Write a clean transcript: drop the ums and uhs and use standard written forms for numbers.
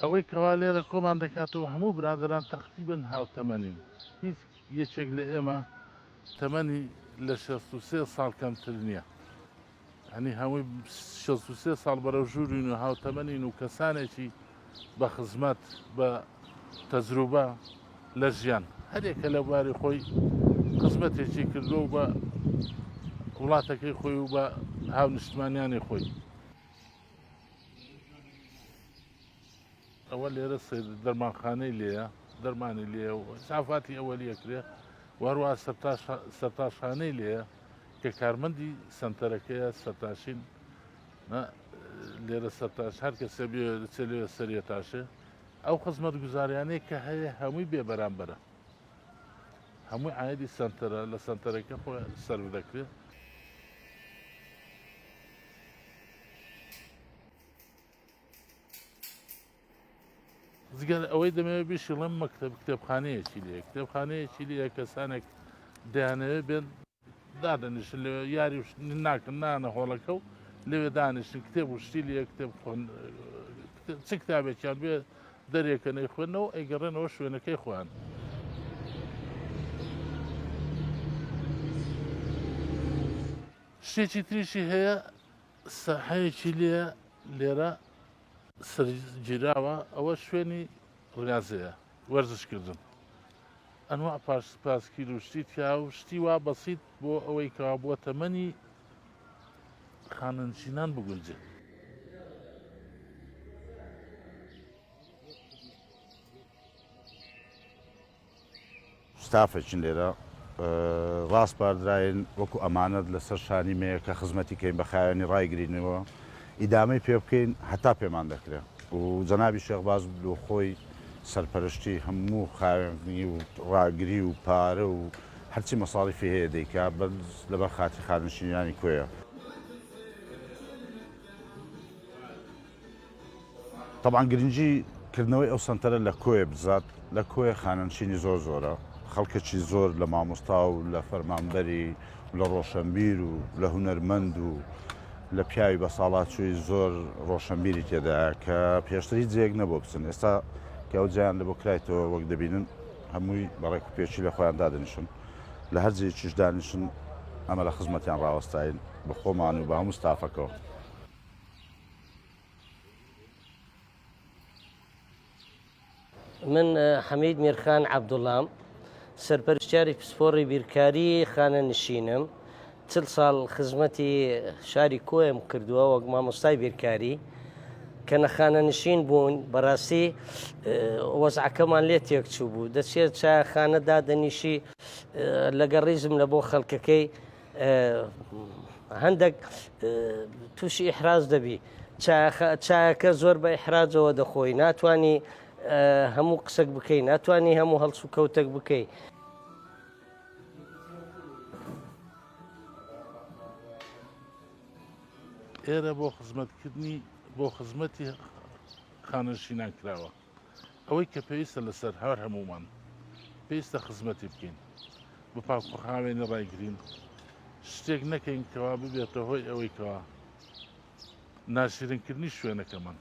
ئەوەی کەوا لێرە کۆمان دەکاتەوە هەموو برادەران تەقریبەن هاوتەمەنین، هیچ یەکێک لە ئێمە تەمەنی لە 63 ساڵ کەمتر نییە، یانی هەمووی 63 ساڵ بەرەو ژوورین و هاوتەمەنین و کەسانێکی بە خزمەت بە تەجروبە لە ژیان هەرێکە لە بواری خۆی خزمەتێکی کردووە و بە وڵاتەکەی خۆی و بە هاونیشتمانیانی خۆی. ئەوە لێرە دەرمانخانەی لێیە دەرمانی لێیە و ئیسعافاتی ئەوەلی ئەکرێ و هەروەها سەرتاشخانەی لێیە کە کارمەندی سەنتەرەکەیە سەرتاشین لێرە سەرتاش هەر کەسێ بێ لێ سەریە تاشێ ئەو خزمەتگوزاریانەی کە هەیە هەمووی بێ بەرامبەرە هەمووی عایدی سەنتەرە لە سەنتەرەکە خۆ سەرف دەکرێت. جگە ئەوەی دەمەوێت بیشیڵم مەکتەب کتێبخانەیەکی لێ کتێبخانەیەکی لێ کەسانێک دەیانەوێت بێن دادەنیشن لەوێ یاری و ناکەن نانە هۆڵەکە و لەوێ دانیشن کتێب و شتی لێ کتێب چ کتابێکیان بێ دەرێکەنەی خوێندنەوە ئەیگەڕێنەوە شوێنەکەی خۆیان. شتێکی تریشی هەیە ساحەیەکی لێ لێرە سەرگیراوە ئەوە شوێنی ڕیازەیە وەرزشکردن ئەنوا پاش پاسکیل و شتی تیا و شتی وا بەسیت بۆ ئەوەی کەوا بۆ تەمەنی خانەنشینان بگونجێ. ستافێکین لێرە ڕاسپاردراین وەکو ئەمانەت لەسەر شانی مێیە کە خزمەتی کەین بە خاوێنی ڕایگرینەوە ئیدامەی پێ بکەین هەتا پێمان دەکرێ و جەنابی شێخ باز لۆ خۆی سەرپەرشتی هەموو خاوێنی و ڕاگری و پارە و هەرچی مەساریفی هەیە دەیکا بەس لەبەر خاتری خانەنشینیانی کۆیە. تەبعەن گرنگی کردنەوەی ئەو سەنتەرە لە کۆیە بزات لە کۆیە خانەنشینی زۆر زۆرە خەڵکەکی زۆر لە مامۆستا و لە فەرمانبەری و لە ڕۆشەنبیر و لە هونەرمەند و لە پیاوی بەساڵاچووی زۆر ڕۆشەنبیری تێدایە کە پێشتر هیچ جێیەک نەبوو بچن ئێستا کە ئەو جێیان لە بۆ کرایتەوە وەک دەبینن هەمووی بە ڕێک و پێکی لە خۆیان دادەنیشن لە هەر جێیەکیش دانیشن ئەمە لە خزمەتیان ڕاوەستاین بە خۆمان و بە هەموو ستافەکەوە. من حەمید میرخان عەبدوڵام، سەرپەرشتیاری پسپۆڕی بیرکاری خانەنشینم، چل ساڵ خزمەتی شاری کۆیەم کردووە وەک مامۆستای بیرکاری کە نەخانەنشین بوون بەڕاستی وەزعەکەمان لێ تێکچوو بوو دەچێت چایخانە دادەنیشی لەگە ڕیزم لە بۆ خەڵکەکەی هەندێک تووشی ئیحراج دەبی چایەکە زۆر بە ئیحراجەوە دەخۆی ناتانی هەموو قسەک بکەی ناتانی هەموو هەڵس و کەوتێک بکەی. ئێرە بۆ خزمەتکردنی بۆ خزمەتی خانەنشینان کراوە ئەوەی کە پێویستە لەسەر هەر هەموومان پێویستە خزمەتی بکەین بە پاکوخاوێنی ڕایگرین شتێک نەکەین کەوا ببێتە هۆی ئەوەی کەوا ناشرینکردنی شوێنەکەمان.